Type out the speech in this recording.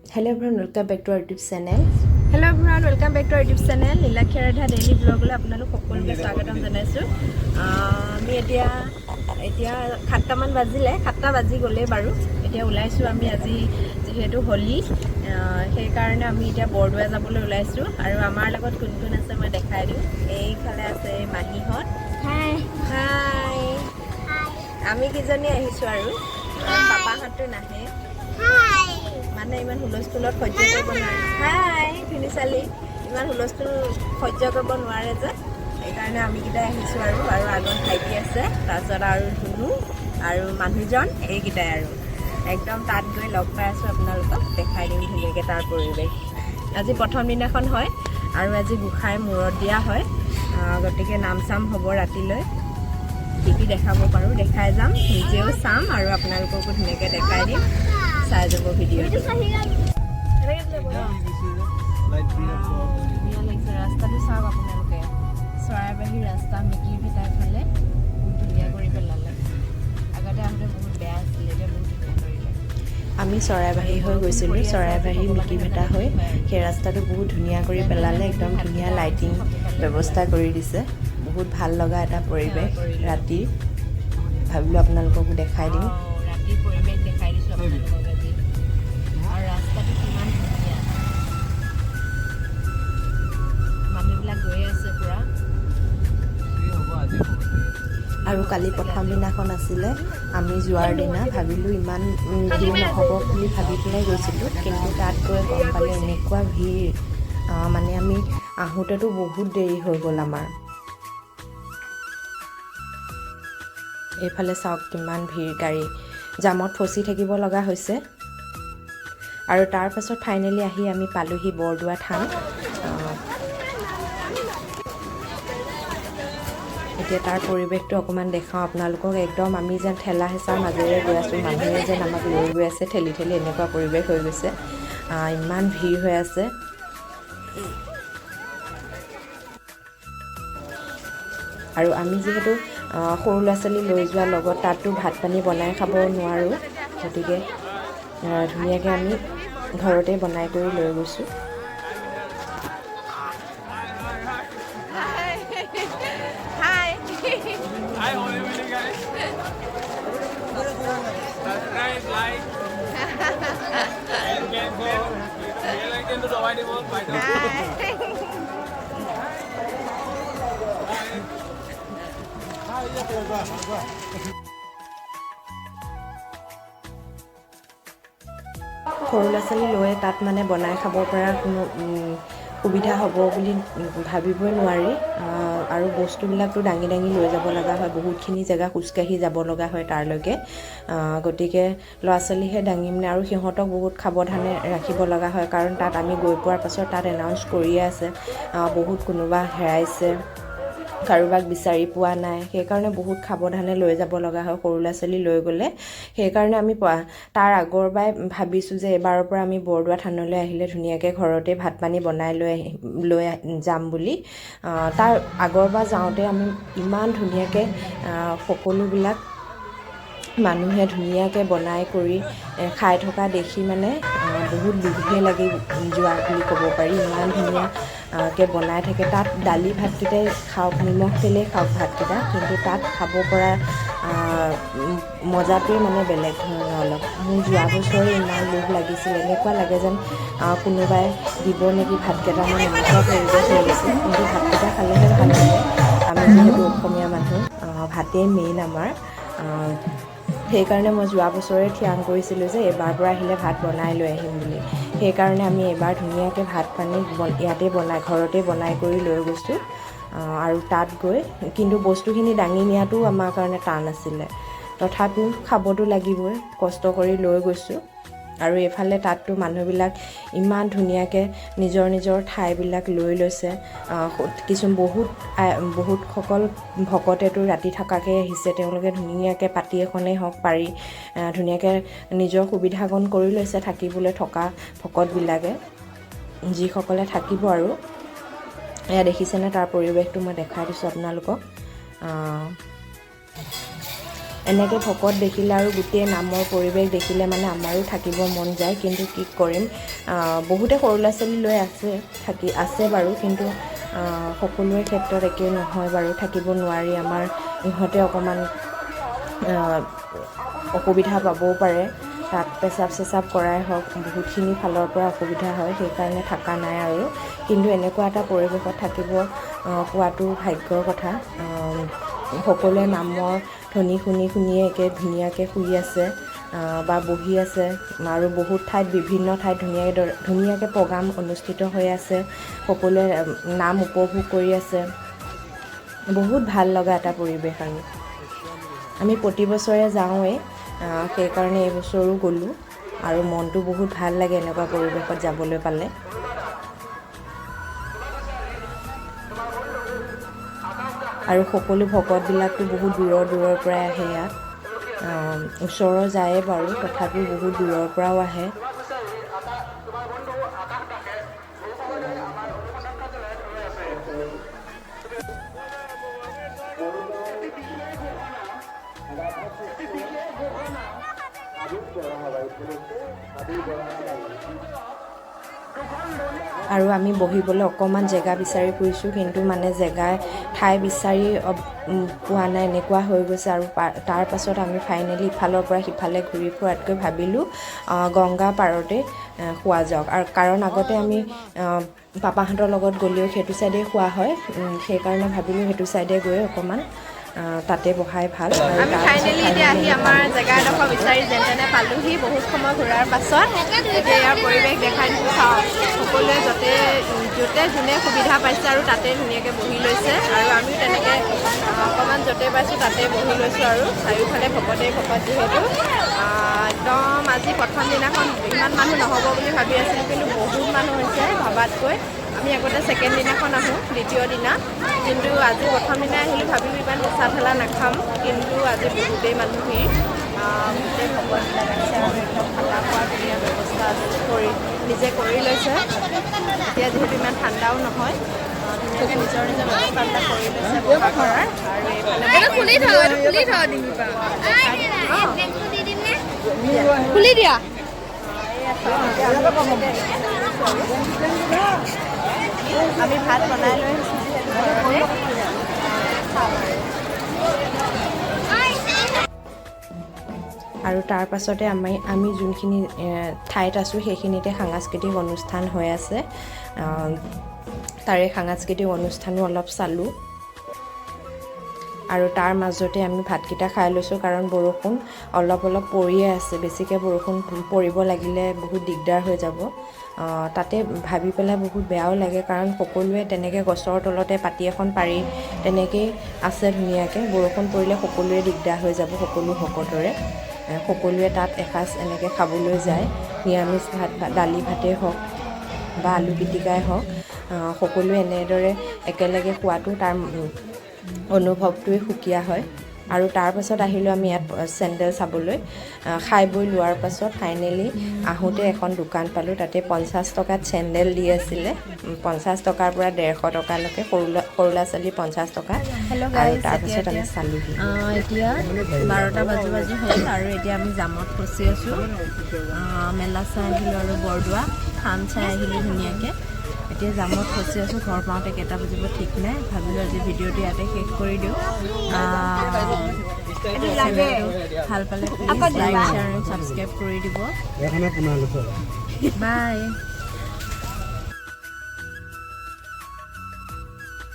Hello everyone, welcome back to our YouTube channel. Hello everyone, welcome back to our YouTube channel Nilakshi Aradhya daily ব্লগলৈ আপোনালোক সকলোকে স্বাগতম জনাইছোঁ। আমি এতিয়া এতিয়া 7টামান বাজিলে, 7টা বাজি গ'লেই বাৰু। এতিয়া ওলাইছোঁ আমি। আজি যিহেতু হোলী, সেইকাৰণে আমি এতিয়া বৰদোৱা যাবলৈ ওলাইছোঁ। আৰু আমাৰ লগত কোন কোন আছে মই দেখাই দিওঁ। এইফালে আছে মাহীহঁত। হাই। হাই। আমি কেইজনী আহিছোঁ আৰু পাপাহঁতটো নাহে। হাই। মানে ইমান হুলস্থুলত সহ্য কৰিব নোৱাৰে। হাই ধুনিচালি। ইমান হুলস্থুল সহ্য কৰিব নোৱাৰে যে, সেইকাৰণে আমি কেইটাই আহিছোঁ। আৰু আৰু আগত ভাইটি আছে, তাৰপিছত আৰু ধুনু আৰু মানুহজন, এইকেইটাই। আৰু একদম তাত গৈ লগ পাই আছোঁ, আপোনালোকক দেখাই দিম ধুনীয়াকৈ তাৰ পৰিৱেশ। আজি প্ৰথম দিনাখন হয় আৰু আজি গোঁসাই মূৰত দিয়া হয়। গতিকে নাম চাম হ'ব ৰাতিলৈ। কি কি দেখাব পাৰোঁ দেখাই যাম, নিজেও চাম আৰু আপোনালোককো ধুনীয়াকৈ দেখাই দিম। চাই যাব ভিডিঅ'টো। ধুনীয়া লাগিছে ৰাস্তাটো, চাওক আপোনালোকে। চৰাইবাহী ৰাস্তা, মিকিৰ ভিটাৰ ফালে বহুত ধুনীয়া কৰি পেলালে। আগতে আহোঁতে বহুত বেয়া আছিলে, এতিয়া বহুত ধুনীয়া কৰিলে। আমি চৰাইবাহী হৈ গৈছিলোঁ। চৰাইবাহী মিকিৰভেটা হৈ সেই ৰাস্তাটো বহুত ধুনীয়া কৰি পেলালে। একদম ধুনীয়া লাইটিং ব্যৱস্থা কৰি দিছে। বহুত ভাল লগা এটা পৰিৱেশ ৰাতিৰ। ভাবিলোঁ আপোনালোককো দেখাই দিওঁ। ৰাতিৰ পৰিৱেশ দেখাই দিছোঁ আপোনালোকক আজি। আৰু ৰাস্তাটো কিমান ধুনীয়া, মানুহবিলাক গৈ আছে পুৰা। আৰু কালি প্ৰথম দিনাখন আছিলে আমি যোৱাৰ দিনা। ভাবিলোঁ ইমান ভিৰ নহ'ব বুলি ভাবি পেলাই গৈছিলোঁ, কিন্তু তাত গৈ গম পালোঁ এনেকুৱা ভিৰ। মানে আমি আহোঁতেতো বহুত দেৰি হৈ গ'ল আমাৰ। এইফালে চাওক কিমান ভিৰ, গাড়ী জামত ফচি থাকিব লগা হৈছে। আৰু তাৰ পাছত ফাইনেলি আহি আমি পালোহি বৰদোৱা থান। এতিয়া তাৰ পৰিৱেশটো অকণমান দেখাওঁ আপোনালোকক। একদম আমি যেন ঠেলা হেঁচাৰ মাজেৰে গৈ আছোঁ, মানুহে যেন আমাক লৈ গৈ আছে ঠেলি ঠেলি, এনেকুৱা পৰিৱেশ হৈ গৈছে। ইমান ভিৰ হৈ আছে। আৰু আমি যিহেতু সৰু ল'ৰা ছোৱালী লৈ যোৱাৰ লগত তাততো ভাত পানী বনাই খাব নোৱাৰোঁ, গতিকে ধুনীয়াকৈ আমি ঘৰতে বনাই কৰি লৈ গৈছোঁ। হাই। Hi, Holy Willy guys. Subscribe, like, and can bell icon to দবাই দিব বাইদেউ। সৰু ল'ৰা ছোৱালী লৈ তাত মানে বনাই খাব পৰা কোনো সুবিধা হ'ব বুলি ভাবিবই নোৱাৰি। আৰু বস্তুবিলাকতো দাঙি দাঙি লৈ যাব লগা হয়, বহুতখিনি জেগা খোজকাঢ়ি যাব লগা হয় তাৰলৈকে। গতিকে ল'ৰা ছোৱালীহে দাঙিম নে, আৰু সিহঁতক বহুত সাৱধানে ৰাখিব লগা হয়, কাৰণ তাত আমি গৈ পোৱাৰ পাছত তাত এনাউন্স কৰিয়ে আছে, বহুত কোনোবা হেৰাইছে, কাৰোবাক বিচাৰি পোৱা নাই। সেইকাৰণে বহুত সাৱধানে লৈ যাব লগা হয় সৰু ল'ৰা ছোৱালী লৈ গ'লে। সেইকাৰণে আমি তাৰ আগৰপৰাই ভাবিছোঁ যে এইবাৰৰ পৰা আমি বৰদোৱা থানলৈ আহিলে ধুনীয়াকৈ ঘৰতে ভাত পানী বনাই লৈ যাম বুলি। তাৰ আগৰবাৰ যাওঁতে আমি ইমান ধুনীয়াকৈ সকলোবিলাক মানুহে ধুনীয়াকৈ বনাই কৰি খাই থকা দেখি মানে বহুত লোভহে লাগি যোৱা বুলি ক'ব পাৰি। ইমান ধুনীয়াকৈ বনাই থাকে তাত। দালি ভাতকেইটাই খাওক, নিমখ তেলেই খাওক ভাতকেইটা, কিন্তু তাত খাব পৰা মজাটোৱে মানে বেলেগ ধৰণৰ অলপ। মোৰ যোৱা বছৰে ইমান লোভ লাগিছিল, এনেকুৱা লাগে যেন কোনোবাই দিব নেকি ভাত কেইটামান, এনেকুৱা পৰিৱেশ হৈ গৈছে। কিন্তু ভাতকেইটা খালেহে ভাল লাগে। আমি যিহেতু অসমীয়া মানুহ, ভাতেই মেইন আমাৰ। সেইকাৰণে মই যোৱা বছৰে থিৰাং কৰিছিলোঁ যে এইবাৰ পৰা আহিলে ভাত বনাই লৈ আহিম বুলি। সেইকাৰণে আমি এইবাৰ ধুনীয়াকৈ ভাত পানী ইয়াতে বনাই, ঘৰতে বনাই কৰি লৈ গৈছোঁ। আৰু তাত গৈ কিন্তু বস্তুখিনি দাঙি নিয়াটোও আমাৰ কাৰণে টান আছিলে, তথাপিও খাবতো লাগিবই, কষ্ট কৰি লৈ গৈছোঁ। আৰু এইফালে তাততো মানুহবিলাক ইমান ধুনীয়াকৈ নিজৰ নিজৰ ঠাইবিলাক লৈ লৈছে। কিছুমান বহুতসকল ভকতেতো ৰাতি থকাকৈ আহিছে। তেওঁলোকে ধুনীয়াকৈ পাতি এখনেই হওক পাৰি ধুনীয়াকৈ নিজৰ সুবিধাকণ কৰি লৈছে থাকিবলৈ, থকা ভকতবিলাকে, যিসকলে থাকিব। আৰু এয়া দেখিছেনে তাৰ পৰিৱেশটো, মই দেখাই দিছোঁ আপোনালোকক। এনেকৈ ভকত দেখিলে আৰু গোটেই নামৰ পৰিৱেশ দেখিলে মানে আমাৰো থাকিব মন যায়, কিন্তু কি কৰিম, বহুতে সৰু ল'ৰা ছোৱালী লৈ আছে, থাকি আছে বাৰু, কিন্তু সকলোৰে ক্ষেত্ৰত একেই নহয় বাৰু, থাকিব নোৱাৰি। আমাৰ ইহঁতে অকণমান অসুবিধা পাবও পাৰে, তাত পেচাব চেচাব কৰাই হওক, বহুতখিনি ফালৰ পৰা অসুবিধা হয়, সেইকাৰণে থকা নাই আৰু। কিন্তু এনেকুৱা এটা পৰিৱেশত থাকিব পোৱাটো ভাগ্যৰ কথা। সকলোৱে নামৰ ধ্বনি শুনি শুনিয়ে একে ধুনীয়াকৈ শুই আছে বা বহি আছে, আৰু বহুত ঠাইত বিভিন্ন ঠাইত ধুনীয়াকৈ প্ৰগ্ৰাম অনুষ্ঠিত হৈ আছে, সকলোৱে নাম উপভোগ কৰি আছে। বহুত ভাল লগা এটা পৰিৱেশ। আৰু আমি প্ৰতি বছৰে যাওঁৱেই, সেইকাৰণে এইবছৰো গ'লোঁ আৰু মনটো বহুত ভাল লাগে এনেকুৱা পৰিৱেশত যাবলৈ পালে। আৰু সকলো ভকতবিলাকতো বহুত দূৰৰ দূৰৰ পৰাই আহে ইয়াত, ওচৰৰ যায়ে বাৰু, তথাপিও বহুত দূৰৰ পৰাও আহে। আৰু আমি বহিবলৈ অকণমান জেগা বিচাৰি ফুৰিছোঁ, কিন্তু মানে ঠাই বিচাৰি পোৱা নাই, এনেকুৱা হৈ গৈছে। আৰু তাৰ পাছত আমি ফাইনেলি ইফালৰ পৰা সিফালে ঘূৰি ফুৰাতকৈ ভাবিলোঁ গংগা পাৰতে খোৱা যাওক। আৰু কাৰণ আগতে আমি পাপাহঁতৰ লগত গ'লেও সেইটো ছাইডে খোৱা হয়, সেইকাৰণে ভাবিলোঁ সেইটো ছাইডে গৈ অকণমান তাতে বহাই ভাল। আমি ফাইনেলি এতিয়া আহি আমাৰ জেগা এডোখৰ বিচাৰি যেন তেনে পালোহি, বহুত সময় ঘূৰাৰ পাছত। এতিয়া ইয়াৰ পৰিৱেশ দেখাই দিছোঁ, চাওক সকলোৱে য'তে য'তে যোনে সুবিধা পাইছে আৰু তাতে ধুনীয়াকৈ বহি লৈছে, আৰু আমিও তেনেকৈ অকণমান য'তে পাইছোঁ তাতে বহি লৈছোঁ। আৰু চাৰিওফালে ভকতেই ভকত, যিহেতু একদম আজি প্ৰথম দিনাখন ইমান মানুহ নহ'ব বুলি ভাবি আছিলোঁ, কিন্তু বহুত মানুহ হৈছে ভবাতকৈ। আমি আগতে ছেকেণ্ড দিনাখন আহোঁ, দ্বিতীয় দিনা, কিন্তু আজি প্ৰথম দিনা আহিলোঁ, ভাবিলোঁ ইমান হেঁচা ঠেলা নাখাম, কিন্তু আজি বহুতেই মানুহ ভিৰ, গোটেই ভকতবিলাক আহিছে। আৰু একদম থকা খোৱাৰ ধুনীয়া ব্যৱস্থা কৰি নিজে কৰি লৈছে। এতিয়া যিহেতু ইমান ঠাণ্ডাও নহয়, ধুনীয়াকৈ নিজৰ নিজৰ ব্যৱস্থাবিলাক কৰি লৈছে বহা কৰাৰ। আৰু এইফালে খুলি দিয়া আমি ভাত বনাই লৈ আহিছোঁ যিহেতু ঘৰতে খাম। আৰু তাৰ পাছতে আমি যোনখিনি ঠাইত আছোঁ সেইখিনিতে সাংস্কৃতিক অনুষ্ঠান হৈ আছে, তাৰে সাংস্কৃতিক অনুষ্ঠানো অলপ চালোঁ। আৰু তাৰ মাজতে আমি ভাতকেইটা খাই লৈছোঁ, কাৰণ বৰষুণ অলপ অলপ পৰিয়ে আছে, বেছিকৈ বৰষুণ পৰিব লাগিলে বহুত দিগদাৰ হৈ যাব। তাতে ভাবি পেলাই বহুত বেয়াও লাগে, কাৰণ সকলোৱে তেনেকৈ গছৰ তলতে পাতি এখন পাৰি তেনেকেই আছে ধুনীয়াকৈ, বৰষুণ পৰিলে সকলোৱে দিগদাৰ হৈ যাব, সকলো ভকতৰে। সকলোৱে তাত এসাঁজ এনেকৈ খাবলৈ যায়, নিৰামিষ ভাত বা দালি ভাতেই হওক বা আলু পিটিকাই হওক, সকলোৱে এনেদৰে একেলগে খোৱাটো তাৰ অনুভৱটোৱে সুকীয়া হয়। আৰু তাৰ পাছত আহিলোঁ আমি ইয়াত চেণ্ডেল চাবলৈ। খাই বৈ লোৱাৰ পাছত ফাইনেলি আহোঁতে এখন দোকান পালোঁ, তাতে 50 টকাত চেণ্ডেল দি আছিলে, 50 টকাৰ পৰা 150 টকালৈকে, সৰু ল'ৰা ছোৱালী 50 টকা। আৰু তাৰপাছত আমি চালোহি। এতিয়া 12টা বাজু বাজু হ'ল আৰু এতিয়া আমি জামত ফচি আছোঁ। মেলা চাই আহিলোঁ আৰু বৰদোৱা থান চাই আহিলোঁ ধুনীয়াকৈ। এতিয়া জামত ফচি আছোঁ, ঘৰ পাওঁতে কেইটা বাজিব ঠিক নাই। ভাবিলোঁ আজি ভিডিঅ'টো ইয়াতে শেষ কৰি দিওঁ। ভাল পালে প্লিজ লাইক, শ্বেয়াৰ আৰু ছাবস্ক্ৰাইব কৰি দিব। বাই।